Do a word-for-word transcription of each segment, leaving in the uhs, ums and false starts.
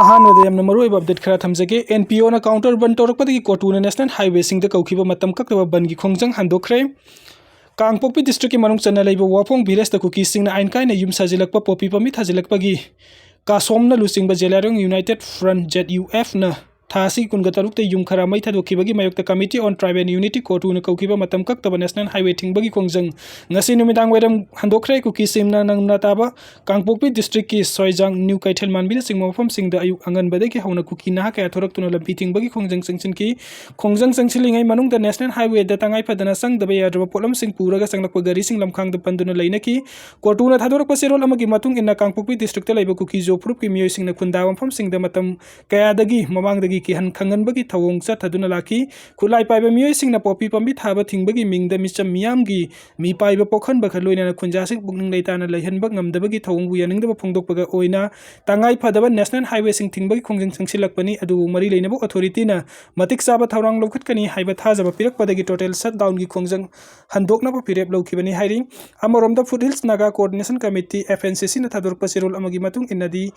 ꯑꯍꯥꯟꯕꯗ ꯌꯥꯝꯅ ꯃꯔꯨꯑꯣꯏꯕ ꯑꯞꯗꯦꯠ ꯈꯔ ꯊꯝꯖꯒꯦ꯫ And P O counter ban ꯇꯧꯔꯛꯄꯗꯒꯤ ꯀꯣꯔꯇꯨꯅ national ꯍꯥꯏꯋꯦꯁꯤꯡꯗ ꯀꯧꯈꯤꯕ ꯃꯇꯝ ꯀꯛꯇꯕ ꯕꯟꯒꯤ ꯈꯣꯡꯖꯪ ꯍꯟꯗꯣꯛꯈ꯭ꯔꯦ꯫ ꯀꯥꯡꯄꯣꯛꯄꯤ ꯗꯤꯁꯇ꯭ꯔꯤꯛꯀꯤ ꯃꯅꯨꯡ ꯆꯟꯅ ꯂꯩꯕ ꯋꯥꯐꯣꯡ ꯚꯤꯂꯦꯖꯇ ꯀꯨꯀꯤꯁꯤꯡꯅ ꯑꯥꯏꯟ ꯀꯥꯏꯅ ꯌꯨꯝ ꯁꯥꯖꯤꯜꯂꯛꯄ ꯄꯣꯄꯤ ꯄꯥꯝꯕꯤ ꯊꯥꯖꯤꯜꯂꯛꯄꯒꯤ ꯀꯥꯁꯣꯝꯅ ꯂꯨꯆꯤꯡꯕ ꯖꯦꯂꯥꯏꯔꯣꯡ ꯌꯨꯅꯥꯏꯇꯦꯠ ꯐ꯭ꯔꯟꯠ, ꯖꯦꯠ ꯌꯨ ꯑꯦꯐꯅ ꯊꯥ ꯑꯁꯤꯒꯤ ꯀꯨꯟꯒ ꯇꯔꯨꯛꯇ ꯌꯨꯝ ꯈꯔ ꯃꯩ ꯊꯥꯗꯣꯛꯈꯤꯕꯒꯤ ꯃꯥꯌꯣꯛꯇ Committee on Tribal Unity, ꯀꯣꯔꯇꯨꯅ ꯀꯧꯈꯤꯕ ꯃꯇꯝ ꯀꯛꯇꯕ ꯅꯦꯁꯅꯦꯜ ꯍꯥꯏꯋꯦ ꯊꯤꯡꯕꯒꯤ ꯈꯣꯡꯖꯪ ꯉꯁꯤ ꯅꯨꯃꯤꯗꯥꯡ ꯋꯥꯏꯔꯝ ꯍꯟꯗꯣꯛꯈ꯭ꯔꯦ꯫ ꯀꯨꯀꯤꯁꯤꯡꯅ ꯅꯪꯅ ꯇꯥꯕ ꯀꯥꯡꯄꯣꯛꯄꯤ ꯗꯤꯁꯇ꯭ꯔꯤꯛꯀꯤ ꯁꯣꯏꯖꯥꯡ, ꯅ꯭ꯌꯨ ꯀꯩꯊꯦꯜ ꯃꯥꯟꯕꯤꯅꯆꯤꯡꯕ ꯃꯐꯝꯁꯤꯡꯗ ꯑꯌꯨꯛ ꯑꯉꯟꯕꯗꯒꯤ ꯍꯧꯅ ꯀꯨꯀꯤ ꯅꯍꯥ ꯀꯌꯥ ꯊꯣꯔꯛꯇꯨꯅ ꯂꯝꯕꯤ ꯊꯤꯡꯕꯒꯤ ꯈꯣꯡꯖꯪ ꯆꯪꯁꯤꯟꯈꯤ꯫ ꯈꯣꯡꯖꯪ ꯆꯪꯁꯤꯜꯂꯤꯉꯩ ꯃꯅꯨꯡꯗ ꯅꯦꯁꯅꯦꯜ ꯍꯥꯏꯋꯦꯗ ꯇꯉꯥꯏ ꯐꯗꯅ ꯆꯪꯗꯕ ꯌꯥꯗ꯭ꯔꯕ ꯄꯣꯠꯂꯝꯁꯤꯡ ꯄꯨꯔꯒ ꯆꯪꯂꯛꯄ ꯒꯥꯔꯤꯁꯤꯡ ꯂꯝꯈꯥꯡꯗ ꯄꯟꯗꯨꯅ ꯂꯩꯅꯈꯤ꯫ ꯀꯣꯔꯇꯨꯅ ꯊꯥꯗꯣꯔꯛꯄ ꯆꯦꯔꯣꯜ ꯑꯃꯒꯤ ꯃꯇꯨꯡ ꯏꯟꯅ, ꯀꯥꯡꯄꯣꯛꯄꯤ ꯗꯤꯁꯇ꯭ꯔꯤꯛꯇ ꯂꯩꯕ ꯀꯨꯀꯤ ꯖꯣ ꯐꯨꯔꯨꯞꯀꯤ ꯃꯤꯑꯣꯏꯁꯤꯡꯅ ꯈꯨꯟꯗꯥꯕ ꯃꯐꯝꯁꯤꯡꯗ ꯃꯇꯝ ꯀꯌꯥꯗꯒꯤ ꯃꯃꯥꯡꯗꯒꯤ ꯀꯤꯍꯟ ꯈꯪꯍꯟꯕꯒꯤ ꯊꯧꯑꯣꯡ ꯆꯠꯊꯗꯨꯅ ꯂꯥꯛꯈꯤ꯫ ꯈꯨꯠꯂꯥꯏ ꯄꯥꯏꯕ ꯃꯤꯑꯣꯏꯁꯤꯡꯅ ꯄꯣꯄꯤ ꯄꯥꯝꯕꯤ ꯊꯥꯕ ꯊꯤꯡꯕꯒꯤ ꯃꯤꯡꯗ ꯃꯤꯆꯝ ꯃꯤꯌꯥꯝꯒꯤ ꯃꯤꯄꯥꯏꯕ ꯄꯣꯛꯍꯟꯕꯒ ꯂꯣꯏꯅꯅ ꯈꯨꯟꯖꯥꯁꯤꯡ ꯄꯨꯛꯅꯤꯡ ꯂꯩꯇꯥꯅ ꯂꯩꯍꯟꯕ ꯉꯝꯗꯕꯒꯤ ꯊꯧꯑꯣꯡꯕꯨ ꯌꯥꯅꯤꯡꯗꯕ ꯐꯣꯡꯗꯣꯛꯄꯒ ꯑꯣꯏꯅ ꯇꯉꯥꯏ ꯐꯗꯕ ꯅꯦꯁꯅꯦꯜ ꯍꯥꯏꯋꯦꯁꯤꯡ ꯊꯤꯡꯕꯒꯤ ꯈꯣꯡꯖꯪ ꯆꯪꯁꯤꯜꯂꯛꯄꯅꯤ꯫ ꯑꯗꯨꯕꯨ ꯃꯔꯤ ꯂꯩꯅꯕ ꯑꯣꯊꯣꯔꯤꯇꯤꯅ ꯃꯇꯤꯛ ꯆꯥꯕ ꯊꯧꯔꯥꯡ ꯂꯧꯈꯠꯀꯅꯤ ꯍꯥꯏꯕ ꯊꯥꯖꯕ ꯄꯤꯔꯛꯄꯗꯒꯤ ꯇꯣꯇꯦꯜ ꯁꯠꯗꯥꯎꯟꯒꯤ ꯈꯣꯡꯖꯪ ꯍꯟꯗꯣꯛꯅꯕ ꯐꯤꯔꯦꯞ ꯂꯧꯈꯤꯕꯅꯤ ꯍꯥꯏꯔꯤ꯫ ꯑꯃꯔꯣꯝꯗ foot hills Naga coordination committee, F N C ꯁꯤꯅ ꯊꯥꯗꯣꯔꯛꯄ ꯆꯦꯔꯣꯜ ꯑꯃꯒꯤ ꯃꯇꯨꯡ ꯏꯟꯅꯗꯤ,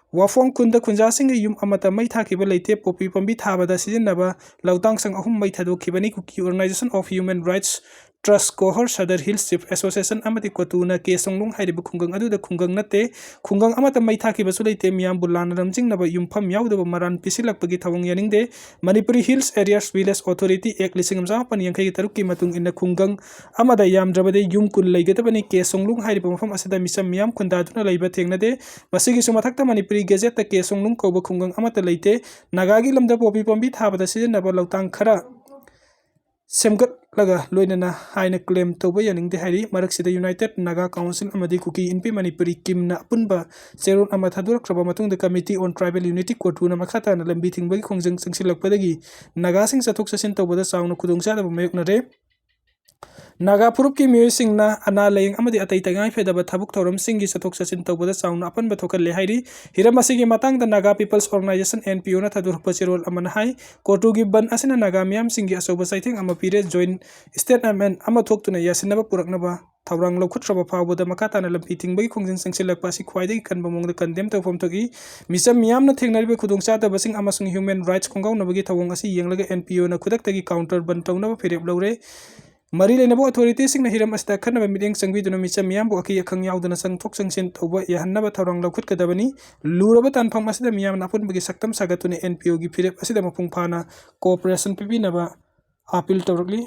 ꯋꯥꯐꯣꯡ ꯈꯨꯟꯗ ꯈꯨꯟꯖꯥꯁꯤꯡꯒꯤ ꯌꯨꯝ ꯑꯃꯠꯇ ꯃꯩ ꯊꯥꯈꯤꯕ ꯂꯩꯇꯦ꯫ ꯄꯣꯄꯤ ꯄꯥꯝꯕꯤ ꯊꯥꯕꯗ ꯁꯤꯖꯤꯟꯅꯕ ꯂꯧꯇꯥꯡꯁꯪ ꯑꯍꯨꯝ ꯃꯩ ꯊꯥꯗꯣꯛꯈꯤꯕꯅꯤ꯫ Kuki Organization of Human Rights Trust, KOHUR, Sadar hills chief association ꯑꯃꯗꯤ ꯀꯣꯇꯨꯅ ꯀꯦ ꯁꯣꯡꯂꯨꯡ ꯍꯥꯏꯔꯤꯕ ꯈꯨꯡꯒꯪ ꯑꯗꯨꯗ ꯈꯨꯡꯒꯪ ꯅꯠꯇꯦ, ꯈꯨꯡꯒꯪ ꯑꯃꯠꯇ ꯃꯩ ꯊꯥꯈꯤꯕꯁꯨ ꯂꯩꯇꯦ꯫ ꯃꯤꯌꯥꯝꯕꯨ ꯂꯥꯟꯅ ꯂꯝꯖꯤꯡꯅꯕ ꯌꯨꯝꯐꯝ ꯌꯥꯎꯗꯕ ꯃꯔꯥꯟ ꯄꯤꯁꯤꯜꯂꯛꯄꯒꯤ ꯊꯧꯑꯣꯡ ꯌꯥꯅꯤꯡꯗꯦ꯫ Manipuri Hills Areas Village Authority Act ꯂꯤꯁꯤꯡ ꯑꯃ ꯆꯃꯥꯄꯟ ꯌꯥꯡꯈꯩꯒ ꯇꯔꯨꯛꯀꯤ ꯃꯇꯨꯡ ꯏꯟꯅ ꯈꯨꯡꯒꯪ ꯑꯃꯗ ꯌꯥꯝꯗ꯭ꯔꯕꯗꯤ ꯌꯨꯝ ꯀꯨꯟ ꯂꯩꯒꯗꯕꯅꯤ꯫ ꯀꯦ ꯁꯣꯡꯂꯨꯡ ꯍꯥꯏꯔꯤꯕ ꯃꯐꯝ ꯑꯁꯤꯗ ꯃꯤꯆꯝ ꯃꯤꯌꯥꯝ ꯈꯨꯟꯗꯥꯗꯨꯅ ꯂꯩꯕ ꯊꯦꯡꯅꯗꯦ꯫ ꯃꯁꯤꯒꯤꯁꯨ ꯃꯊꯛꯇ ꯃꯅꯤꯄꯨꯔꯤ ꯒꯦꯖꯦꯠꯇ ꯀꯦ ꯁꯣꯡꯂꯨꯡ ꯀꯧꯕ ꯈꯨꯡꯒꯪ ꯑꯃꯠꯇ ꯂꯩꯇꯦ꯫ ꯅꯥꯒꯥꯒꯤ ꯂꯝꯗ ꯄꯣꯄꯤ ꯄꯥꯝꯕꯤ ꯊꯥꯕꯗ ꯁꯤꯖꯤꯟꯅꯕ ꯂꯧꯇꯥꯡ ꯈꯔ ꯁꯦꯝꯒꯠꯂꯒ ꯂꯣꯏꯅꯅ ꯍꯥꯏꯅ ꯀ꯭ꯂꯦꯝ ꯇꯧꯕ ꯌꯥꯅꯤꯡꯗꯦ ꯍꯥꯏꯔꯤ꯫ ꯃꯔꯛꯁꯤꯗ ꯌꯨꯅꯥꯏꯇꯦꯠ ꯅꯥꯒꯥ ꯀꯥꯎꯟꯁꯤꯜ ꯑꯃꯗꯤ ꯀꯨꯀꯤ ꯏꯟꯄꯤ ꯃꯅꯤꯄꯨꯔꯤ ꯀꯤꯝꯅ ꯑꯄꯨꯟꯕ ꯆꯦꯔꯣꯜ ꯑꯃ ꯊꯥꯗꯣꯔꯛꯈ꯭ꯔꯕ ꯃꯇꯨꯡꯗ Committee on Tribal Unity, ꯀꯣꯇꯨꯅ ꯃꯈꯥ ꯇꯥꯅ ꯂꯝꯕꯤ ꯊꯤꯡꯕꯒꯤ ꯈꯣꯡꯖꯪ ꯆꯪꯁꯤꯜꯂꯛꯄꯗꯒꯤ ꯅꯥꯒꯥꯁꯤꯡ ꯆꯠꯊꯣꯛ ꯆꯠꯁꯤꯟ ꯇꯧꯕꯗ ꯆꯥꯎꯅ ꯈꯨꯗꯣꯡꯆꯥꯗꯕ ꯃꯥꯌꯣꯛꯅꯔꯦ꯫ ꯅꯥꯒꯥ ꯐꯨꯔꯨꯞꯀꯤ ꯃꯤꯑꯣꯏꯁꯤꯡꯅ ꯑꯅꯥ ꯂꯥꯌꯦꯡ ꯑꯃꯗꯤ ꯑꯇꯩ ꯇꯉꯥꯏ ꯐꯗꯕ ꯊꯕꯛ ꯊꯧꯔꯝꯁꯤꯡꯒꯤ ꯆꯠꯊꯣꯛ ꯆꯠꯁꯤꯟ ꯇꯧꯕꯗ ꯆꯥꯎꯅ ꯑꯄꯟꯕ ꯊꯣꯛꯍꯜꯂꯦ ꯍꯥꯏꯔꯤ꯫ ꯍꯤꯔꯝ ꯑꯁꯤꯒꯤ ꯃꯇꯥꯡꯗ Naga peoples organization, N P O ꯊꯥꯗꯣꯔꯛꯄ ꯆꯦꯔꯣꯜ ꯑꯃꯅ ꯍꯥꯏ, ꯀꯣꯇꯨꯒꯤ ꯕꯟ ꯑꯁꯤꯅ ꯅꯥꯒꯥ ꯃꯤꯌꯥꯝꯁꯤꯡꯒꯤ ꯑꯆꯧꯕ ꯆꯩꯊꯦꯡ ꯑꯃ ꯄꯤꯔꯦ꯫ ꯖꯣꯏꯟꯠ ꯁ꯭ꯇꯦꯠꯃꯦꯟꯠ ꯑꯃ ꯊꯣꯛꯇꯨꯅ ꯌꯥꯁꯤꯟꯅꯕ ꯄꯨꯔꯛꯅꯕ ꯊꯧꯔꯥꯡ ꯂꯧꯈꯠꯇ꯭ꯔꯕ ꯐꯥꯎꯕꯗ ꯃꯈꯥ ꯇꯥꯅ ꯂꯝꯕꯤ ꯊꯤꯡꯕꯒꯤ ꯈꯣꯡꯖꯪ ꯆꯪꯁꯤꯜꯂꯛꯄ ꯑꯁꯤ ꯈ꯭ꯋꯥꯏꯗꯒꯤ ꯀꯟꯕ ꯃꯑꯣꯡꯗ ꯀꯟꯗꯦꯝ ꯇꯧꯐꯝ ꯊꯣꯛꯏ꯫ ꯃꯤꯆꯝ ꯃꯤꯌꯥꯝꯅ ꯊꯦꯡꯅꯔꯤꯕ ꯈꯨꯗꯣꯡꯆꯥꯗꯕꯁꯤꯡ ꯑꯃꯁꯨꯡ ꯍ꯭ꯌꯨꯃꯦꯟ ꯔꯥꯏꯠꯁ ꯈꯣꯡꯒꯥꯎꯅꯕꯒꯤ ꯊꯧꯑꯣꯡ ꯑꯁꯤ ꯌꯦꯡꯂꯒ ꯑꯦꯟ ꯄꯤ ꯑꯣꯅ ꯈꯨꯗꯛꯇꯒꯤ ꯀꯥꯎꯟꯇꯔ ꯕꯟ ꯇꯧꯅꯕ ꯐꯤꯔꯦꯞ ꯂꯧꯔꯦ꯫ ꯃꯔꯤ ꯂꯩꯅꯕ ꯑꯣꯊꯣꯔꯤꯇꯤꯁꯤꯡꯅ ꯍꯤꯔꯝ ꯑꯁꯤꯗ ꯑꯈꯟꯅꯕ ꯃꯤꯠꯌꯦꯡ ꯆꯪꯕꯤꯗꯨꯅ ꯃꯤꯆꯝ ꯃꯤꯌꯥꯝꯕꯨ ꯑꯀꯤ ꯑꯈꯪ ꯌꯥꯎꯗꯅ ꯆꯪꯊꯣꯛ ꯆꯪꯁꯤꯟ ꯇꯧꯕ ꯌꯥꯍꯟꯅꯕ ꯊꯧꯔꯥꯡ ꯂꯧꯈꯠꯀꯗꯕꯅꯤ꯫ ꯂꯨꯔꯕ ꯇꯥꯟꯐꯝ ꯑꯁꯤꯗ ꯃꯤꯌꯥꯝꯅ ꯑꯄꯨꯟꯕꯒꯤ ꯁꯛꯇꯝ ꯁꯥꯒꯠꯇꯨꯅ ꯑꯦꯟ ꯄꯤ ꯑꯣꯒꯤ ꯐꯤꯔꯦꯞ ꯑꯁꯤꯗ ꯃꯄꯨꯡ ꯐꯥꯅ ꯀꯣꯑꯣꯄꯔꯦꯁꯟ ꯄꯤꯕꯤꯅꯕ ꯑꯥꯄꯤꯜ ꯇꯧꯔꯛꯂꯤ꯫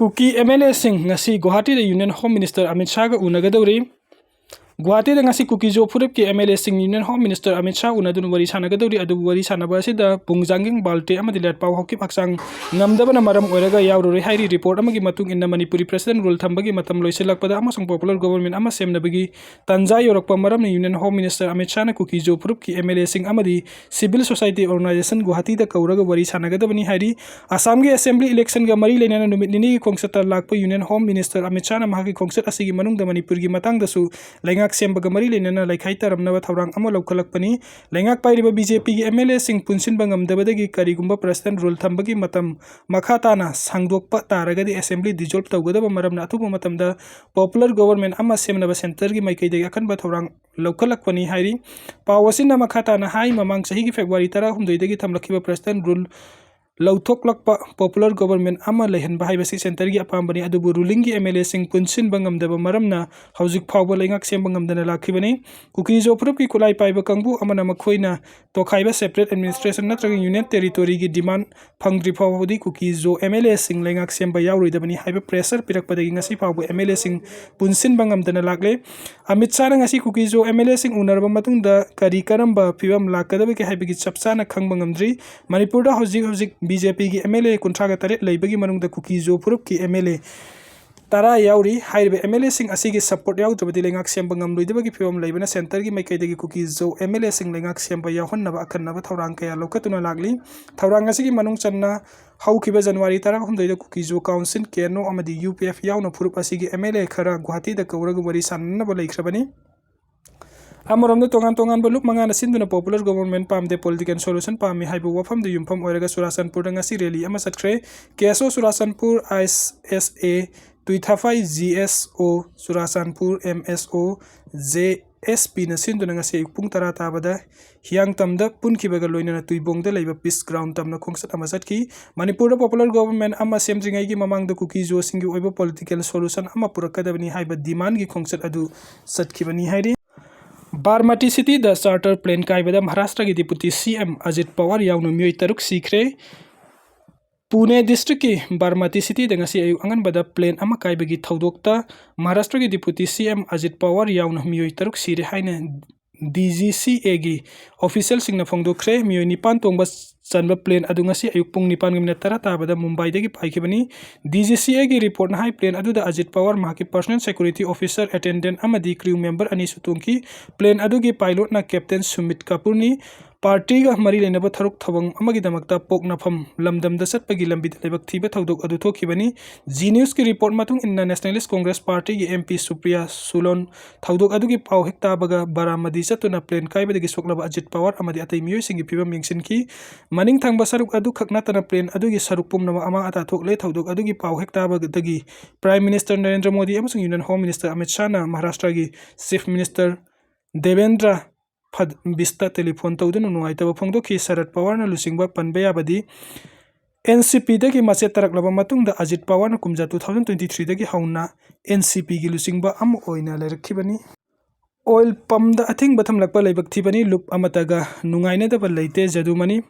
ꯀꯨꯀꯤ ꯑꯦꯝ ꯑꯦꯜ ꯑꯦꯁꯤꯡ ꯉꯁꯤ ꯒꯨꯋꯥꯍꯥꯇꯤꯗ ꯌꯨꯅꯤꯌꯟ ꯍꯣꯝ ꯃꯤꯅꯤꯁꯇꯔ ꯑꯃꯤꯠ ꯁꯥꯍꯒ ꯎꯅꯒꯗꯧꯔꯤ꯫ ꯒꯨꯋꯥꯍꯥꯇꯤꯗ ꯉꯁꯤ ꯀꯨꯀꯤ ꯖꯣ ꯐꯨꯔꯨꯞꯀꯤ ꯑꯦꯝ ꯑꯦꯜ ꯑꯦꯁꯤꯡ union home minister Amit Shah ꯎꯅꯗꯨꯅ ꯋꯥꯔꯤ ꯁꯥꯟꯅꯒꯗꯧꯔꯤ꯫ ꯑꯗꯨꯕꯨ ꯋꯥꯔꯤ ꯁꯥꯟꯅꯕ ꯑꯁꯤꯗ ꯄꯨꯡꯖꯥꯡꯒꯤꯡ ꯕꯥꯜꯇꯦ ꯑꯃꯗꯤ ꯂꯦꯠꯄꯥꯎ ꯍꯧꯈꯤꯕ ꯍꯛꯆꯥꯡ ꯉꯝꯗꯕꯅ ꯃꯔꯝ ꯑꯣꯏꯔꯒ ꯌꯥꯎꯔꯔꯣꯏ ꯍꯥꯏꯔꯤ꯫ ꯔꯤꯄꯣꯔꯠ ꯑꯃꯒꯤ ꯃꯇꯨꯡ ꯏꯟꯅ ꯃꯅꯤꯄꯨꯔꯤ ꯄ꯭ꯔꯦꯁꯤꯗꯦꯟ ꯔꯨꯜ ꯊꯝꯕꯒꯤ ꯃꯇꯝ ꯂꯣꯏꯁꯤꯜꯂꯛꯄꯗ ꯑꯃꯁꯨꯡ ꯄꯣꯄꯨꯂꯔ ꯒꯣꯕꯔꯃꯦꯟ ꯑꯃ ꯁꯦꯝꯅꯕꯒꯤ ꯇꯥꯟꯖꯥ ꯌꯧꯔꯛꯄ ꯃꯔꯝꯅ ꯌꯨꯅꯤꯌꯟ ꯍꯣꯝ ꯃꯤꯅꯤꯁꯇꯔ ꯑꯃꯤꯠ ꯁꯥꯍꯅ ꯀꯨꯀꯤ ꯖꯣ ꯐꯨꯔꯨꯞꯀꯤ ꯑꯦꯝ ꯑꯦꯜ ꯑꯦꯁꯤꯡ ꯑꯃꯗꯤ ꯁꯤꯚꯤꯜ ꯁꯣꯁꯥꯏꯇꯤ ꯑꯣꯔꯒꯅꯥꯏꯖꯦꯁꯟ ꯒꯨꯋꯥꯍꯥꯇꯤꯗ ꯀꯧꯔꯒ ꯋꯥꯔꯤ ꯁꯥꯟꯅꯒꯗꯕꯅꯤ ꯍꯥꯏꯔꯤ꯫ ꯑꯁꯥꯝꯒꯤ ꯑꯦꯁꯦꯝꯕ꯭ꯂꯤ ꯏꯂꯦꯛꯁꯟꯒ ꯃꯔꯤ ꯂꯩꯅꯅ ꯅꯨꯃꯤꯠ ꯅꯤꯅꯤꯒꯤ ꯈꯣꯡꯆꯠꯇ ꯂꯥꯛꯄ ꯌꯨꯅꯤꯌꯟ ꯍꯣꯝ ꯃꯤꯅꯤꯁꯇꯔ ꯑꯃꯤꯠ ꯁꯥꯍꯅ ꯃꯍꯥꯛꯀꯤ ꯈꯣꯡꯆꯠ ꯑꯁꯤꯒꯤ ꯃꯅꯨꯡꯗ ꯃꯅꯤꯄꯨꯔꯒꯤ ꯃꯇꯥꯡꯗꯁꯨ ꯂꯩꯉꯥꯛ ꯁꯦꯝꯕꯒ ꯃꯔꯤ ꯂꯩꯅꯅ ꯂꯩꯈꯥꯏ ꯇꯥꯔꯝꯅꯕ ꯊꯧꯔꯥꯡ ꯑꯃ ꯂꯧꯈꯠꯂꯛꯄꯅꯤ꯫ ꯂꯩꯉꯥꯛ ꯄꯥꯏꯔꯤꯕ ꯕꯤ ꯖꯦ ꯄꯤꯒꯤ ꯑꯦꯝ ꯑꯦꯜ ꯑꯦꯁꯤꯡ ꯄꯨꯟꯁꯤꯟꯕ ꯉꯝꯗꯕꯗꯒꯤ ꯀꯔꯤꯒꯨꯝꯕ ꯄ꯭ꯔꯦꯁꯤꯗꯦꯟ ꯔꯨꯜ ꯊꯝꯕꯒꯤ ꯃꯇꯝ ꯃꯈꯥ ꯇꯥꯅ ꯁꯥꯡꯗꯣꯛꯄ ꯇꯥꯔꯒꯗꯤ ꯑꯦꯁꯦꯝꯕ꯭ꯂꯤ ꯗꯤꯖꯣꯜꯕ ꯇꯧꯒꯗꯕ ꯃꯔꯝꯅ ꯑꯊꯨꯕ ꯃꯇꯝꯗ ꯄꯣꯄꯨꯂꯔ ꯒꯣꯕꯔꯃꯦꯟ ꯑꯃ ꯁꯦꯝꯅꯕ ꯁꯦꯟꯇꯔꯒꯤ ꯃꯥꯏꯀꯩꯗꯒꯤ ꯑꯀꯟꯕ ꯊꯧꯔꯥꯡ ꯂꯧꯈꯠꯂꯛꯄꯅꯤ ꯍꯥꯏꯔꯤ꯫ ꯄꯥꯎ ꯑꯁꯤꯅ ꯃꯈꯥ ꯇꯥꯅ ꯍꯥꯏ, ꯃꯃꯥꯡ ꯆꯍꯤꯒꯤ ꯐꯦꯕ꯭ꯔꯨꯋꯥꯔꯤ ꯇꯔꯥꯍꯨꯝꯗꯣꯏꯗꯒꯤ ꯊꯝꯂꯛꯈꯤꯕ ꯄ꯭ꯔꯦꯁꯤꯗꯦꯟ ꯔꯨꯜ ꯂꯧꯊꯣꯛꯂꯛꯄ ꯄꯣꯄꯨꯂꯔ ꯒꯣꯕꯔꯃꯦꯟ ꯑꯃ ꯂꯩꯍꯟꯕ ꯍꯥꯏꯕꯁꯤ ꯁꯦꯟꯇꯔꯒꯤ ꯑꯄꯥꯝꯕꯅꯤ, ꯑꯗꯨꯕꯨ ꯔꯨꯂꯤꯡꯒꯤ ꯑꯦꯝ ꯑꯦꯜ ꯑꯦꯁꯤꯡ ꯄꯨꯟꯁꯤꯟꯕ ꯉꯝꯗꯕ ꯃꯔꯝꯅ ꯍꯧꯖꯤꯛ ꯐꯥꯎꯕ ꯂꯩꯉꯥꯛ ꯁꯦꯝꯕ ꯉꯝꯗꯅ ꯂꯥꯛꯈꯤꯕꯅꯤ꯫ ꯀꯨꯀꯤ ꯖꯣ ꯐꯨꯔꯨꯞꯀꯤ ꯈꯨꯠꯂꯥꯏ ꯄꯥꯏꯕ ꯀꯥꯡꯕꯨ ꯑꯃꯅ ꯃꯈꯣꯏꯅ ꯇꯣꯈꯥꯏꯕ ꯁꯦꯄꯔꯦꯠ ꯑꯦꯗꯃꯤꯅꯤꯁꯇ꯭ꯔꯦꯁꯟ ꯅꯠꯇ꯭ꯔꯒ ꯌꯨꯅꯤꯌꯟ ꯇꯦꯔꯤꯇꯣꯔꯤꯒꯤ ꯗꯤꯃꯥꯟ ꯐꯪꯗ꯭ꯔꯤ ꯐꯥꯎꯕꯗꯤ ꯀꯨꯀꯤ ꯖꯣ ꯑꯦꯝ ꯑꯦꯜ ꯑꯦꯁꯤꯡ ꯂꯩꯉꯥꯛ ꯁꯦꯝꯕ ꯌꯥꯎꯔꯣꯏꯗꯕꯅꯤ ꯍꯥꯏꯕ ꯄ꯭ꯔꯦꯁꯔ ꯄꯤꯔꯛꯄꯗꯒꯤ ꯉꯁꯤ ꯐꯥꯎꯕ ꯑꯦꯝ ꯑꯦꯜ ꯑꯦꯁꯤꯡ ꯄꯨꯟꯁꯤꯟꯕ ꯉꯝꯗꯅ ꯂꯥꯛꯂꯦ꯫ ꯑꯃꯤꯠ ꯁꯥꯍꯅ ꯉꯁꯤ ꯀꯨꯀꯤ ꯖꯣ ꯑꯦꯝ ꯑꯦꯜ ꯑꯦꯁꯤꯡ ꯎꯅꯔꯕ ꯃꯇꯨꯡꯗ ꯀꯔꯤ ꯀꯔꯝꯕ ꯐꯤꯕꯝ ꯂꯥꯛꯀꯗꯕꯒꯦ ꯍꯥꯏꯕꯒꯤ ꯆꯞ ꯆꯥꯅ ꯈꯪꯕ ꯉꯝꯗ꯭ꯔꯤ꯫ ꯃꯅꯤꯄꯨꯔꯗ ꯍꯧꯖꯤꯛ ꯍꯧꯖꯤꯛ ꯕꯤ ꯖꯦ ꯄꯤꯒꯤ ꯑꯦꯝ ꯑꯦꯜ ꯑꯦ ꯀꯨꯟꯊ꯭ꯔꯥꯒ ꯇꯔꯦꯠ ꯂꯩꯕꯒꯤ ꯃꯅꯨꯡꯗ ꯀꯨꯀꯤ ꯖꯣ ꯐꯨꯔꯨꯞꯀꯤ ꯑꯦꯝ ꯑꯦꯜ ꯑꯦ ꯇꯔꯥ ꯌꯥꯎꯔꯤ꯫ ꯍꯥꯏꯔꯤꯕ ꯑꯦꯝ ꯑꯦꯜ ꯑꯦꯁꯤꯡ ꯑꯁꯤꯒꯤ ꯁꯄꯣꯔꯠ ꯌꯥꯎꯗ꯭ꯔꯕꯗꯤ ꯂꯩꯉꯥꯛ ꯁꯦꯝꯕ ꯉꯝꯂꯣꯏꯗꯕꯒꯤ ꯐꯤꯕꯝ ꯂꯩꯕꯅ ꯁꯦꯟꯇꯔꯒꯤ ꯃꯥꯏꯀꯩꯗꯒꯤ ꯀꯨꯀꯤ ꯖꯣ ꯑꯦꯝ ꯑꯦꯜ ꯑꯦꯁꯤꯡ ꯂꯩꯉꯥꯛ ꯁꯦꯝꯕ ꯌꯥꯎꯍꯟꯅꯕ ꯑꯈꯟꯅꯕ ꯊꯧꯔꯥꯡ ꯀꯌꯥ ꯂꯧꯈꯠꯇꯨꯅ ꯂꯥꯛꯂꯤ꯫ ꯊꯧꯔꯥꯡ ꯑꯁꯤꯒꯤ ꯃꯅꯨꯡ ꯆꯟꯅ ꯍꯧꯈꯤꯕ ꯖꯅꯋꯥꯔꯤ ꯇꯔꯥꯍꯨꯝꯗꯣꯏꯗ ꯀꯨꯀꯤ ꯖꯣ ꯀꯥꯎꯟꯁꯤꯜ, ꯀꯦ ꯑꯦꯟ ꯑꯣ ꯑꯃꯗꯤ ꯌꯨ ꯄꯤ ꯑꯦꯐ ꯌꯥꯎꯅ ꯐꯨꯔꯨꯞ ꯑꯁꯤꯒꯤ ꯑꯦꯝ ꯑꯦꯜ ꯑꯦ ꯈꯔ ꯒꯨꯋꯥꯍꯥꯇꯤꯗ ꯀꯧꯔꯒ ꯋꯥꯔꯤ ꯁꯥꯟꯅꯅꯕ ꯂꯩꯈ꯭ꯔꯕꯅꯤ꯫ ꯑꯃꯔꯣꯝꯗ ꯇꯣꯉꯥꯟ ꯇꯣꯉꯥꯟꯕ ꯂꯨꯞ ꯃꯉꯥꯅ ꯁꯤꯟꯗꯨꯅ ꯄꯣꯄꯨꯂꯔ ꯒꯣꯕꯔꯃꯦꯟ ꯄꯥꯝꯗꯦ, ꯄꯣꯂꯤꯇꯤꯀꯦꯜ ꯁꯣꯂꯨꯁꯟ ꯄꯥꯝꯃꯤ ꯍꯥꯏꯕ ꯋꯥꯐꯝꯗ ꯌꯨꯝꯐꯝ ꯑꯣꯏꯔꯒ ꯆꯨꯔꯥꯆꯥꯟꯄꯨꯔꯗ ꯉꯁꯤ ꯔꯦꯂꯤ ꯑꯃ ꯆꯠꯈ꯭ꯔꯦ꯫ ꯀꯦ ꯑꯦꯁ ꯑꯣ ꯆꯨꯔꯥꯆꯥꯟꯄꯨꯔ, ꯑꯥꯏ ꯑꯦꯁ ꯑꯦ, ꯇꯨꯏꯊꯥꯐꯥꯏ ꯖꯤ ꯑꯦꯁ ꯑꯣ, ꯆꯨꯔꯥꯆꯥꯟꯄꯨꯔ ꯑꯦꯝ ꯑꯦꯁ ꯑꯣ, ꯖꯦ ꯑꯦꯁ ꯄꯤꯅ ꯁꯤꯟꯗꯨꯅ ꯉꯁꯤ ꯑꯌꯨꯛ ꯄꯨꯡ ꯇꯔꯥ ꯇꯥꯕꯗ ꯍꯤꯌꯥꯡ ꯇꯝꯗ ꯄꯨꯟꯈꯤꯕꯒ ꯂꯣꯏꯅꯅ ꯇꯨꯏꯕꯣꯡꯗ ꯂꯩꯕ ꯄꯤꯁ ꯒ꯭ꯔꯥꯎꯟ ꯇꯝꯅ ꯈꯣꯡꯆꯠ ꯑꯃ ꯆꯠꯈꯤ꯫ ꯃꯅꯤꯄꯨꯔꯗ ꯄꯣꯄꯨꯂꯔ ꯒꯣꯚꯔꯟꯃꯦꯟꯠ ꯑꯃ ꯁꯦꯝꯗ꯭ꯔꯤꯉꯩꯒꯤ ꯃꯃꯥꯡꯗ ꯀꯨꯀꯤ ꯖꯣꯁꯤꯡꯒꯤ ꯑꯣꯏꯕ ꯄꯣꯂꯤꯇꯤꯀꯦꯜ ꯁꯣꯂꯨꯁꯟ ꯑꯃ ꯄꯨꯔꯛꯀꯗꯕꯅꯤ ꯍꯥꯏꯕ ꯗꯤꯃꯥꯟꯒꯤ ꯈꯣꯡꯆꯠ ꯑꯗꯨ ꯆꯠꯈꯤꯕꯅꯤ ꯍꯥꯏꯔꯤ꯫ ꯕꯥꯔꯃꯇꯤ ꯁꯤꯇꯤꯗ ꯆꯥꯔꯇꯔ ꯄ꯭ꯂꯦꯟ ꯀꯥꯏꯕꯗ ꯃꯍꯥꯔꯥꯁꯇ꯭ꯔꯒꯤ ꯗꯤꯄꯨꯇꯤ ꯁꯤ ꯑꯦꯝ ꯑꯖꯤꯠ ꯄꯋꯥꯔ ꯌꯥꯎꯅ ꯃꯤꯑꯣꯏ ꯇꯔꯨꯛ ꯁꯤꯈ꯭ꯔꯦ꯫ ꯄꯨꯅꯦ ꯗꯤꯁꯇ꯭ꯔꯤꯛꯀꯤ ꯕꯥꯔꯃꯇꯤ ꯁꯤꯇꯤꯗ ꯉꯁꯤ ꯑꯌꯨꯛ ꯑꯉꯟꯕꯗ ꯄ꯭ꯂꯦꯟ ꯑꯃ ꯀꯥꯏꯕꯒꯤ ꯊꯧꯗꯣꯛꯇ ꯃꯍꯥꯔꯥꯁꯇ꯭ꯔꯒꯤ ꯗꯤꯄꯨꯇꯤ ꯁꯤ ꯑꯦꯝ ꯑꯖꯤꯠ ꯄꯋꯥꯔ ꯌꯥꯎꯅ ꯃꯤꯑꯣꯏ ꯇꯔꯨꯛ ꯁꯤꯔꯦ ꯍꯥꯏꯅ ꯗꯤ ꯖꯤ ꯁꯤ ꯑꯦꯒꯤ ꯑꯣꯐꯤꯁꯤꯌꯦꯜꯁꯤꯡꯅ ꯐꯣꯡꯗꯣꯛꯈ꯭ꯔꯦ꯫ ꯃꯤꯑꯣꯏ ꯅꯤꯄꯥꯟ ꯇꯣꯡꯕ ꯆꯟꯕ ꯄ꯭ꯂꯦꯟ ꯑꯗꯨ ꯉꯁꯤ ꯑꯌꯨꯛ ꯄꯨꯡ ꯅꯤꯄꯥꯟꯒ ꯃꯤꯅꯠ ꯇꯔꯥ ꯇꯥꯕꯗ ꯃꯨꯝꯕꯥꯏꯗꯒꯤ ꯄꯥꯏꯈꯤꯕꯅꯤ꯫ ꯗꯤ ꯖꯤ ꯁꯤ ꯑꯦꯒꯤ ꯔꯤꯄꯣꯔꯠꯅ ꯍꯥꯏ, ꯄ꯭ꯂꯦꯟ ꯑꯗꯨꯗ ꯑꯖꯤꯠ ꯄꯋꯥꯔ, ꯃꯍꯥꯛꯀꯤ ꯄꯔꯁꯣꯅꯦꯜ ꯁꯦꯀ꯭ꯌꯨꯔꯤꯇꯤ ꯑꯣꯐꯤꯁꯔ, ꯑꯦꯇꯦꯟꯗꯦꯟꯠ ꯑꯃꯗꯤ ꯀ꯭ꯔꯤꯎ ꯃꯦꯝꯕꯔ ꯑꯅꯤꯁꯨ ꯇꯣꯡꯈꯤ꯫ ꯄ꯭ꯂꯦꯟ ꯑꯗꯨꯒꯤ ꯄꯥꯏꯂꯣꯠꯅ ꯀꯦꯞꯇꯦꯟ ꯁꯨꯃꯤꯠ ꯀꯥꯄꯨꯔꯅꯤ꯫ ꯄꯥꯔꯇꯤꯒ ꯃꯔꯤ ꯂꯩꯅꯕ ꯊꯕꯛ ꯊꯧꯔꯝ ꯑꯃꯒꯤꯗꯃꯛꯇ ꯄꯣꯛꯅꯐꯝ ꯂꯝꯗꯝꯗ ꯆꯠꯄꯒꯤ ꯂꯝꯕꯤꯗ ꯂꯥꯏꯕꯛ ꯊꯤꯕ ꯊꯧꯗꯣꯛ ꯑꯗꯨ ꯊꯣꯛꯈꯤꯕꯅꯤ꯫ ꯖꯤ ꯅ꯭ꯌꯨꯁꯀꯤ ꯔꯤꯄꯣꯔꯠ ꯃꯇꯨꯡ ꯏꯟꯅ, ꯅꯦꯁꯅꯦꯂꯤꯁ ꯀꯣꯡꯒ꯭ꯔꯦꯁ ꯄꯥꯔꯇꯤꯒꯤ ꯑꯦꯝ ꯄꯤ ꯁꯨꯄ꯭ꯔꯤꯌꯥ ꯁꯨꯂꯣꯟ ꯊꯧꯗꯣꯛ ꯑꯗꯨꯒꯤ ꯄꯥꯎ ꯍꯦꯛ ꯇꯥꯕꯒ ꯕꯥꯔꯥꯃꯗꯤ ꯆꯠꯇꯨꯅ ꯄ꯭ꯂꯦꯟ ꯀꯥꯏꯕꯗꯒꯤ ꯁꯣꯛꯂꯕ ꯑꯖꯤꯠ ꯄꯋꯥꯔ ꯑꯃꯗꯤ ꯑꯇꯩ ꯃꯤꯑꯣꯏꯁꯤꯡꯒꯤ ꯐꯤꯕꯝ ꯌꯦꯡꯁꯤꯟꯈꯤ꯫ ꯃꯅꯤꯡ ꯊꯪꯕ ꯁꯔꯨꯛ ꯑꯗꯨꯈꯛ ꯅꯠꯇꯅ ꯄ꯭ꯂꯦꯟ ꯑꯗꯨꯒꯤ ꯁꯔꯨꯛ ꯄꯨꯝꯅꯃꯛ ꯑꯃꯥꯡ ꯑꯇꯥ ꯊꯣꯛꯂꯦ꯫ ꯊꯧꯗꯣꯛ ꯑꯗꯨꯒꯤ ꯄꯥꯎ ꯍꯦꯛ ꯇꯥꯕꯗꯒꯤ ꯄ꯭ꯔꯥꯏꯝ ꯃꯤꯅꯤꯁꯇꯔ ꯅꯔꯦꯟꯗ꯭ꯔ ꯃꯣꯗꯤ ꯑꯃꯁꯨꯡ ꯌꯨꯅꯤꯌꯟ ꯍꯣꯝ ꯃꯤꯅꯤꯁꯇꯔ ꯑꯃꯤꯠ ꯁꯥꯍꯅ ꯃꯍꯥꯔꯥꯁꯇ꯭ꯔꯒꯤ ꯆꯤꯐ ꯃꯤꯅꯤꯁꯇꯔ ꯗꯦꯕꯦꯟꯗ꯭ꯔ ꯐꯗꯕꯤꯁꯇ ꯇꯦꯂꯤꯐꯣꯟ ꯇꯧꯗꯨꯅ ꯅꯨꯡꯉꯥꯏꯇꯕ ꯐꯣꯡꯗꯣꯛꯈꯤ꯫ ꯁꯔꯠ ꯄꯋꯥꯔꯅ ꯂꯨꯆꯤꯡꯕ ꯄꯟꯕ ꯌꯥꯕꯗꯤ ꯑꯦꯟ ꯁꯤ ꯄꯤꯗꯒꯤ ꯃꯆꯦꯠ ꯇꯥꯔꯛꯂꯕ ꯃꯇꯨꯡꯗ ꯑꯖꯤꯠ ꯄꯋꯥꯔꯅ ꯀꯨꯝꯖꯥ two thousand twenty threeꯗꯒꯤ ꯍꯧꯅ ꯑꯦꯟ ꯁꯤ ꯄꯤꯒꯤ ꯂꯨꯆꯤꯡꯕ ꯑꯃ ꯑꯣꯏꯅ ꯂꯩꯔꯛꯈꯤꯕꯅꯤ꯫ ꯑꯣꯏꯜ ꯄꯝꯗ ꯑꯊꯤꯡꯕ ꯊꯝꯂꯛꯄ ꯂꯥꯏꯕꯛ ꯊꯤꯕꯅꯤ꯫ ꯂꯨꯞ ꯑꯃꯠꯇꯒ ꯅꯨꯡꯉꯥꯏꯅꯗꯕ ꯂꯩꯇꯦ꯫ ꯖꯗꯨꯃꯅꯤ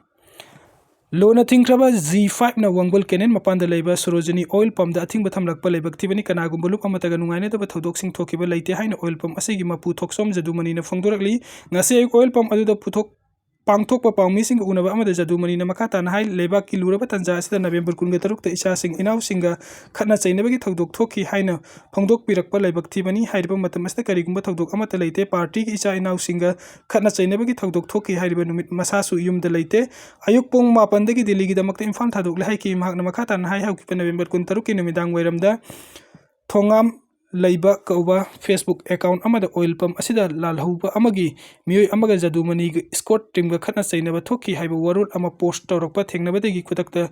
ꯂꯣꯅ ꯊꯤꯡꯈ꯭ꯔꯕ ꯖꯤ ꯐꯥꯏꯚꯅ ꯋꯥꯡꯒꯣꯜ ꯀꯦꯅꯦꯜ ꯃꯄꯥꯟꯗ ꯂꯩꯕ ꯁꯣꯔꯣꯖꯤꯅꯤ ꯑꯣꯏꯜ ꯄꯝꯗ ꯑꯊꯤꯡꯕ ꯊꯝꯂꯛꯄ ꯂꯥꯏꯕꯛ ꯊꯤꯕꯅꯤ꯫ ꯀꯅꯥꯒꯨꯝꯕ ꯂꯨꯞ ꯑꯃꯠꯇꯒ ꯅꯨꯡꯉꯥꯏꯅꯗꯕ ꯊꯧꯗꯣꯛꯁꯤꯡ ꯊꯣꯛꯈꯤꯕ ꯂꯩꯇꯦ ꯍꯥꯏꯅ ꯑꯣꯏꯜ ꯄꯝ ꯑꯁꯤꯒꯤ ꯃꯄꯨ ꯊꯣꯛꯆꯣꯝ ꯖꯗꯨꯃꯅꯤꯅ ꯐꯣꯡꯗꯣꯔꯛꯂꯤ꯫ ꯉꯁꯤ ꯑꯌꯨꯛ ꯑꯣꯏꯜ ꯄꯝ ꯑꯗꯨꯗ ꯄꯨꯊꯣꯛ ꯄꯥꯡꯊꯣꯛꯄ ꯄꯥꯎꯃꯤꯁꯤꯡꯒ ꯎꯅꯕ ꯑꯃꯗ ꯖꯗꯨꯃꯅꯤꯅ ꯃꯈꯥ ꯇꯥꯅ ꯍꯥꯏ, ꯂꯩꯕꯥꯛꯀꯤ ꯂꯨꯔꯕ ꯇꯥꯟꯖꯥ ꯑꯁꯤꯗ ꯅꯕꯦꯝꯕꯔ ꯀꯨꯟꯒ ꯇꯔꯨꯛꯇ ꯏꯆꯥꯁꯤꯡ ꯏꯅꯥꯎꯁꯤꯡꯒ ꯈꯠꯅ ꯆꯩꯅꯕꯒꯤ ꯊꯧꯗꯣꯛ ꯊꯣꯛꯈꯤ ꯍꯥꯏꯅ ꯐꯣꯡꯗꯣꯛꯄꯤꯔꯛꯄ ꯂꯥꯏꯕꯛ ꯊꯤꯕꯅꯤ꯫ ꯍꯥꯏꯔꯤꯕ ꯃꯇꯝ ꯑꯁꯤꯗ ꯀꯔꯤꯒꯨꯝꯕ ꯊꯧꯗꯣꯛ ꯑꯃꯠꯇ ꯂꯩꯇꯦ꯫ ꯄꯥꯔꯇꯤꯒꯤ ꯏꯆꯥ ꯏꯅꯥꯎꯁꯤꯡꯒ ꯈꯠꯅ ꯆꯩꯅꯕꯒꯤ ꯊꯧꯗꯣꯛ ꯊꯣꯛꯈꯤ ꯍꯥꯏꯔꯤꯕ ꯅꯨꯃꯤꯠ ꯃꯁꯥꯁꯨ ꯌꯨꯝꯗ ꯂꯩꯇꯦ꯫ ꯑꯌꯨꯛ ꯄꯨꯡ ꯃꯥꯄꯟꯗꯒꯤ ꯗꯤꯜꯂꯤꯒꯤꯗꯃꯛꯇ ꯏꯝꯐꯥꯜ ꯊꯥꯗꯣꯛꯂꯦ ꯍꯥꯏꯈꯤ꯫ ꯃꯍꯥꯛꯅ ꯃꯈꯥ ꯇꯥꯅ ꯍꯥꯏ, ꯍꯧꯈꯤꯕ ꯅꯕꯦꯝꯕꯔ ꯀꯨꯟꯇꯔꯨꯛꯀꯤ ꯅꯨꯃꯤꯗꯥꯡ ꯋꯥꯏꯔꯝꯗ ꯊꯣꯉꯥꯝ ꯂꯩꯕ ꯀꯧꯕ Facebook account ꯑꯃꯗ ꯑꯣꯏꯜ ꯄꯝ ꯑꯁꯤꯗ ꯂꯥꯜꯍꯧꯕ ꯑꯃꯒꯤ ꯃꯤꯑꯣꯏ ꯑꯃꯒ ꯖꯗꯨꯃꯅꯤꯒ escort teamꯒ ꯈꯠꯅ ꯆꯩꯅꯕ ꯊꯣꯛꯈꯤ ꯍꯥꯏꯕ ꯋꯥꯔꯣꯜ ꯑꯃ post ꯇꯧꯔꯛꯄ ꯊꯦꯡꯅꯕꯗꯒꯤ ꯈꯨꯗꯛꯇ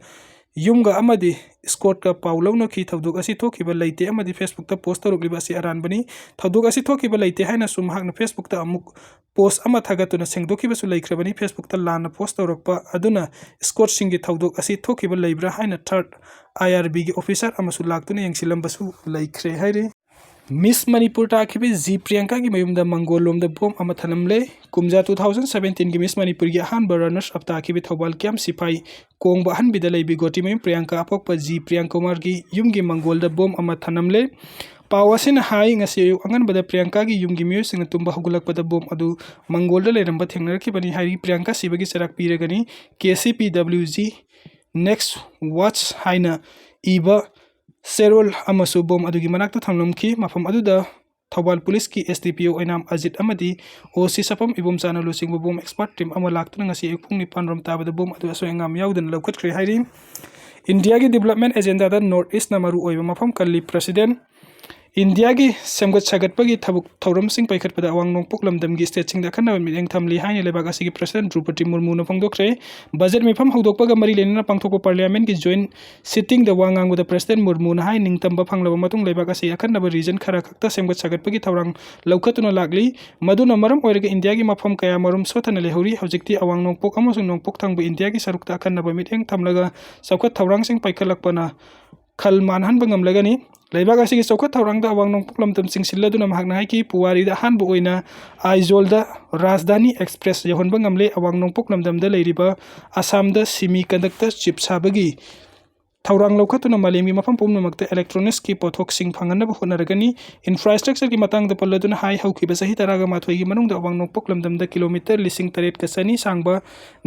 ꯌꯨꯝꯒ ꯑꯃꯗꯤ ꯏꯁꯀꯣꯔꯠꯀ ꯄꯥꯎ ꯂꯧꯅꯈꯤ꯫ ꯊꯧꯗꯣꯛ ꯑꯁꯤ ꯊꯣꯛꯈꯤꯕ ꯂꯩꯇꯦ ꯑꯃꯗꯤ Facebookꯇ ꯄꯣꯁ ꯇꯧꯔꯛꯂꯤꯕ ꯑꯁꯤ ꯑꯔꯥꯟꯕꯅꯤ꯫ ꯊꯧꯗꯣꯛ ꯑꯁꯤ ꯊꯣꯛꯈꯤꯕ ꯂꯩꯇꯦ ꯍꯥꯏꯅꯁꯨ ꯃꯍꯥꯛꯅ Facebookꯇ ꯑꯃꯨꯛ ꯄꯣꯁ ꯑꯃ ꯊꯥꯒꯠꯇꯨꯅ ꯁꯦꯡꯗꯣꯛꯈꯤꯕꯁꯨ ꯂꯩꯈ꯭ꯔꯕꯅꯤ꯫ Facebookꯇ ꯂꯥꯟꯅ ꯄꯣꯁ ꯇꯧꯔꯛꯄ ꯑꯗꯨꯅ ꯏꯁꯀꯣꯔꯠꯁꯤꯡꯒꯤ ꯊꯧꯗꯣꯛ ꯑꯁꯤ ꯊꯣꯛꯈꯤꯕ ꯂꯩꯕ꯭ꯔꯥ ꯍꯥꯏꯅ ꯊꯥꯔꯠ ꯑꯥꯏ ꯑꯥꯔ ꯕꯤꯒꯤ ꯑꯣꯐꯤꯁꯥꯔ ꯑꯃꯁꯨ ꯂꯥꯛꯇꯨꯅ ꯌꯦꯡꯁꯤꯜꯂꯝꯕꯁꯨ ꯂꯩꯈ꯭ꯔꯦ ꯍꯥꯏꯔꯤ꯫ ꯃꯤꯁ ꯃꯅꯤꯄꯨꯔ ꯇꯥꯈꯤꯕ ꯖꯤ ꯄ꯭ꯔꯤꯌꯥꯡꯀꯥꯒꯤ ꯃꯌꯨꯝꯗ ꯃꯪꯒꯣꯜ ꯂꯣꯝꯗ ꯕꯣꯝ ꯑꯃ ꯊꯅꯝꯂꯦ꯫ ꯀꯨꯝꯖꯥ two thousand seventeenꯒꯤ ꯃꯤꯁ ꯃꯅꯤꯄꯨꯔꯒꯤ ꯑꯍꯥꯟꯕ ꯔꯅꯔꯁ ꯑꯞ ꯇꯥꯈꯤꯕ ꯊꯧꯕꯥꯜ ꯀꯤꯌꯥꯝ ꯁꯤꯐꯥꯏ ꯀꯣꯡꯕ ꯑꯍꯟꯕꯤꯗ ꯂꯩꯕꯤ ꯒꯣꯇꯤꯃꯌꯨꯝ ꯄ꯭ꯔꯤꯌꯥꯡꯀꯥ ꯑꯄꯣꯛꯄ ꯖꯤ ꯄ꯭ꯔꯤꯌꯥꯡꯀꯨꯃꯥꯔꯒꯤ ꯌꯨꯝꯒꯤ ꯃꯪꯒꯣꯜꯗ ꯕꯣꯝ ꯑꯃ ꯊꯅꯝꯂꯦ꯫ ꯄꯥꯎ ꯑꯁꯤꯅ ꯍꯥꯏ, ꯉꯁꯤ ꯑꯌꯨꯛ ꯑꯉꯟꯕꯗ ꯄ꯭ꯔꯤꯌꯥꯡꯀꯥꯒꯤ ꯌꯨꯝꯒꯤ ꯃꯤꯑꯣꯏꯁꯤꯡꯅ ꯇꯨꯝꯕ ꯍꯧꯒꯠꯂꯛꯄꯗ ꯕꯣꯝ ꯑꯗꯨ ꯃꯪꯒꯣꯜꯗ ꯂꯩꯔꯝꯕ ꯊꯦꯡꯅꯔꯛꯈꯤꯕꯅꯤ ꯍꯥꯏꯔꯤ꯫ ꯄ꯭ꯔꯤꯌꯥꯡꯀꯥ ꯁꯤꯕꯒꯤ ꯆꯩꯔꯥꯛ ꯄꯤꯔꯒꯅꯤ꯫ ꯀꯦ ꯁꯤ ꯄꯤ ꯗꯕ꯭ꯂꯤꯎ ꯖꯤ Next Watch ꯍꯥꯏꯅ ꯏꯕ ꯆꯦꯔꯣꯜ ꯑꯃꯁꯨ ꯕꯣꯝ ꯑꯗꯨꯒꯤ ꯃꯅꯥꯛꯇ ꯊꯝꯂꯝꯈꯤ꯫ ꯃꯐꯝ ꯑꯗꯨꯗ ꯊꯧꯕꯥꯜ ꯄꯨꯂꯤꯁꯀꯤ ꯑꯦꯁ ꯗꯤ ꯄꯤ ꯑꯣ ꯑꯣꯏꯅꯥꯝ ꯑꯖꯤꯠ ꯑꯃꯗꯤ ꯑꯣ ꯁꯤ ꯁꯄꯝ ꯏꯕꯣꯝꯆꯥꯅ ꯂꯨꯆꯤꯡꯕ ꯕꯣꯝ ꯑꯦꯛꯁꯄꯔꯠ ꯇꯤꯝ ꯑꯃ ꯂꯥꯛꯇꯨꯅ ꯉꯁꯤ ꯑꯌꯨꯛ ꯄꯨꯡ ꯅꯤꯄꯥꯟ ꯔꯣꯝ ꯇꯥꯕꯗ ꯕꯣꯝ ꯑꯗꯨ ꯑꯁꯣꯏ ꯑꯉꯥꯝ ꯌꯥꯎꯗꯅ ꯂꯧꯈꯠꯈ꯭ꯔꯦ ꯍꯥꯏꯔꯤ꯫ ꯏꯟꯗꯤꯌꯥꯒꯤ ꯗꯤꯕꯂꯞꯃꯦꯟ ꯑꯦꯖꯦꯟꯗꯥꯗ ꯅꯣꯔꯠ ꯏꯁꯅ ꯃꯔꯨ ꯑꯣꯏꯕ ꯃꯐꯝ ꯀꯜꯂꯤ꯫ ꯄ꯭ꯔꯁꯤꯗꯦꯟ ꯏꯟꯗꯤꯌꯥꯒꯤ ꯁꯦꯝꯒꯠ ꯁꯥꯒꯠꯄꯒꯤ ꯊꯕꯛ ꯊꯧꯔꯝꯁꯤꯡ ꯄꯥꯏꯈꯠꯄꯗ ꯑꯋꯥꯡ ꯅꯣꯡꯄꯣꯛ ꯂꯝꯗꯝꯒꯤ ꯁ꯭ꯇꯦꯠꯁꯤꯡꯗ ꯑꯈꯟꯅꯕ ꯃꯤꯠꯌꯦꯡ ꯊꯝꯂꯤ ꯍꯥꯏꯅ ꯂꯩꯕꯥꯛ ꯑꯁꯤꯒꯤ ꯄ꯭ꯔꯁꯤꯗꯦꯟ ꯗ꯭ꯔꯧꯄꯗꯤ ꯃꯨꯔꯃꯨꯅ ꯐꯣꯡꯗꯣꯛꯈ꯭ꯔꯦ꯫ ꯕꯖꯦꯠ ꯃꯤꯐꯝ ꯍꯧꯗꯣꯛꯄꯒ ꯃꯔꯤ ꯂꯩꯅꯅ ꯄꯥꯡꯊꯣꯛꯄ ꯄꯥꯔꯂꯤꯌꯥꯃꯦꯟꯒꯤ ꯖꯣꯏꯟꯠ ꯁꯤꯇꯤꯡꯗ ꯋꯥ ꯉꯥꯡꯕꯗ ꯄ꯭ꯔꯁꯤꯗꯦꯟ ꯃꯨꯔꯃꯨꯅ ꯍꯥꯏ, ꯅꯤꯡꯇꯝꯕ ꯐꯪꯂꯕ ꯃꯇꯨꯡ ꯂꯩꯕꯥꯛ ꯑꯁꯤ ꯑꯈꯟꯅꯕ ꯔꯤꯖꯟ ꯈꯔ ꯈꯛꯇ ꯁꯦꯝꯒꯠ ꯁꯥꯒꯠꯄꯒꯤ ꯊꯧꯔꯥꯡ ꯂꯧꯈꯠꯇꯨꯅ ꯂꯥꯛꯂꯤ꯫ ꯃꯗꯨꯅ ꯃꯔꯝ ꯑꯣꯏꯔꯒ ꯏꯟꯗꯤꯌꯥꯒꯤ ꯃꯐꯝ ꯀꯌꯥ ꯃꯔꯨꯝ ꯁꯣꯠꯊꯅ ꯂꯩꯍꯧꯔꯤ꯫ ꯍꯧꯖꯤꯛꯇꯤ ꯑꯋꯥꯡ ꯅꯣꯡꯄꯣꯛ ꯑꯃꯁꯨꯡ ꯅꯣꯡꯄꯣꯛ ꯊꯪꯕ ꯏꯟꯗꯤꯌꯥꯒꯤ ꯁꯔꯨꯛꯇ ꯑꯈꯟꯅꯕ ꯃꯤꯠꯌꯦꯡ ꯊꯝꯂꯒ ꯆꯥꯎꯈꯠ ꯊꯧꯔꯥꯡꯁꯤꯡ ꯄꯥꯏꯈꯠꯂꯛꯄꯅ ꯈꯜ ꯃꯥꯟꯍꯟꯕ ꯉꯝꯂꯒꯅꯤ꯫ ꯂꯩꯕꯥꯛ ꯑꯁꯤꯒꯤ ꯆꯥꯎꯈꯠ ꯊꯧꯔꯥꯡꯗ ꯑꯋꯥꯡ ꯅꯣꯡꯄꯣꯛ ꯂꯝꯗꯝ ꯆꯤꯡꯁꯤꯜꯂꯗꯨꯅ ꯃꯍꯥꯛꯅ ꯍꯥꯏꯈꯤ, ꯄꯨꯋꯥꯔꯤꯗ ꯑꯍꯥꯟꯕ ꯑꯣꯏꯅ ꯑꯥꯏꯖꯣꯜꯗ ꯔꯥꯖꯙꯥꯅꯤ ꯑꯦꯛꯁꯄ꯭ꯔꯦꯁ ꯌꯧꯍꯟꯕ ꯉꯝꯂꯦ꯫ ꯑꯋꯥꯡ ꯅꯣꯡꯄꯣꯛ ꯂꯝꯗꯝꯗ ꯂꯩꯔꯤꯕ ꯑꯁꯥꯝꯗ ꯁꯤꯃꯤ ꯀꯟꯗꯛꯇꯔ ꯆꯤꯞ ꯁꯥꯕꯒꯤ ꯊꯧꯔꯥꯡ ꯂꯧꯈꯠꯇꯨꯅ ꯃꯥꯂꯦꯝꯒꯤ ꯃꯐꯝ ꯄꯨꯝꯅꯃꯛꯇ ꯏꯂꯦꯛꯇ꯭ꯔꯣꯅꯤꯛꯁꯀꯤ ꯄꯣꯠꯊꯣꯛꯁꯤꯡ ꯐꯪꯍꯟꯅꯕ ꯍꯣꯠꯅꯔꯒꯅꯤ꯫ ꯏꯟꯐ꯭ꯔꯥꯁ꯭ꯇ꯭ꯔꯛꯆꯔꯒꯤ ꯃꯇꯥꯡꯗ ꯄꯜꯂꯗꯨꯅ ꯍꯥꯏ, ꯍꯧꯈꯤꯕ ꯆꯍꯤ ꯇꯔꯥꯒ ꯃꯥꯊꯣꯏꯒꯤ ꯃꯅꯨꯡꯗ ꯑꯋꯥꯡ ꯅꯣꯡꯄꯣꯛ ꯂꯝꯗꯝꯗ ꯀꯤꯂꯣꯃꯤꯇꯔ ꯂꯤꯁꯤꯡ ꯇꯔꯦꯠꯀ ꯆꯅꯤ ꯁꯥꯡꯕ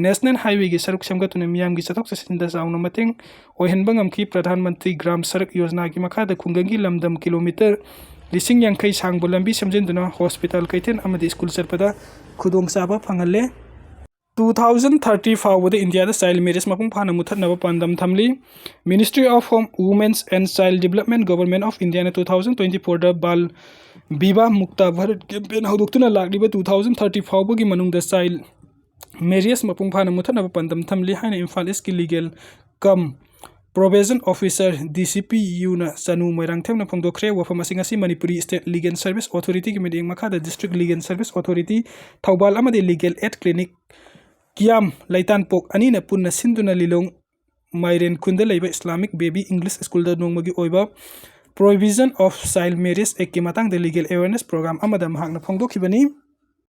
ꯅꯦꯁꯅꯦꯜ ꯍꯥꯏꯋꯦꯒꯤ ꯁꯔꯨꯛ ꯁꯦꯝꯒꯠꯇꯨꯅ ꯃꯤꯌꯥꯝꯒꯤ ꯆꯠꯊꯣꯛ ꯆꯠꯁꯤꯟꯗ ꯆꯥꯎꯅ ꯃꯇꯦꯡ ꯑꯣꯏꯍꯟꯕ ꯉꯝꯈꯤ꯫ ꯄ꯭ꯔꯙꯥꯟ ꯃꯟꯇ꯭ꯔꯤ ꯒ꯭ꯔꯥꯝ ꯁꯔꯛ ꯌꯣꯖꯅꯥꯒꯤ ꯃꯈꯥꯗ ꯈꯨꯡꯒꯪꯒꯤ ꯂꯝꯗꯝ ꯀꯤꯂꯣꯃꯤꯇꯔ ꯂꯤꯁꯤꯡ ꯌꯥꯡꯈꯩ ꯁꯥꯡꯕ ꯂꯝꯕꯤ ꯁꯦꯝꯖꯤꯟꯗꯨꯅ ꯍꯣꯁꯄꯤꯇꯥꯜ, ꯀꯩꯊꯦꯜ ꯑꯃꯗꯤ ꯁ꯭ꯀꯨꯜ ꯆꯠꯄꯗ ꯈꯨꯗꯣꯡꯆꯥꯕ ꯐꯪꯍꯜꯂꯦ꯫ Two thousand thirty ꯐꯥꯎꯕꯗ ꯏꯟꯗꯤꯌꯥꯗ ꯆꯥꯏꯜ ꯃꯦꯔꯤꯌꯦꯖ ꯃꯄꯨꯡ ꯐꯥꯅ ꯃꯨꯊꯠꯅꯕ ꯄꯥꯟꯗꯝ ꯊꯝꯂꯤ꯫ Ministry of Home, Women's and Child Development, Government of Indiaꯅ two thousand twenty fourꯗ ꯕꯥꯜ ꯕꯤꯕꯥ ꯃꯨꯛꯇ ꯚꯥꯔꯠ ꯀꯦꯝꯄꯦꯟ ꯍꯧꯗꯣꯛꯇꯨꯅ ꯂꯥꯛꯂꯤꯕ two thousand thirty ꯐꯥꯎꯕꯒꯤ ꯃꯅꯨꯡꯗ ꯆꯥꯏꯜ ꯃꯦꯔꯤꯌꯦꯖ ꯃꯄꯨꯡ ꯐꯥꯅ ꯃꯨꯊꯠꯅꯕ ꯄꯥꯟꯗꯝ ꯊꯝꯂꯤ ꯍꯥꯏꯅ ꯏꯝꯐꯥꯜ ꯏꯁꯀꯤ ꯂꯤꯒꯦꯜ ꯀꯝ Probation Officer, D C P U ꯅ ꯆꯅꯨ ꯃꯣꯏꯔꯥꯡꯊꯦꯝꯅ ꯐꯣꯡꯗꯣꯛꯈ꯭ꯔꯦ꯫ ꯋꯥꯐꯝ ꯑꯁꯤ ꯉꯁꯤ Manipuri State Legal Service Authority ꯒꯤ ꯃꯤꯠꯌꯦꯡ ꯃꯈꯥꯗ District Legal Service Authority Thoubal ꯑꯃꯗꯤ Legal Aid Clinic ꯀꯤꯌꯥꯝ ꯂꯩꯇꯥꯟꯄꯣꯛ ꯑꯅꯤꯅ ꯄꯨꯟꯅ ꯁꯤꯟꯗꯨꯅ ꯂꯤꯂꯣꯡ ꯃꯥꯏꯔꯦꯟ ꯈꯨꯟꯗ ꯂꯩꯕ Islamic Baby English School ꯗ ꯅꯣꯡꯃꯒꯤ ꯑꯣꯏꯕ Prohibition of Child Marriage Act ꯀꯤ ꯃꯇꯥꯡꯗ Legal Awareness Program ꯑꯃꯗ ꯃꯍꯥꯛꯅ ꯐꯣꯡꯗꯣꯛꯈꯤꯕꯅꯤ꯫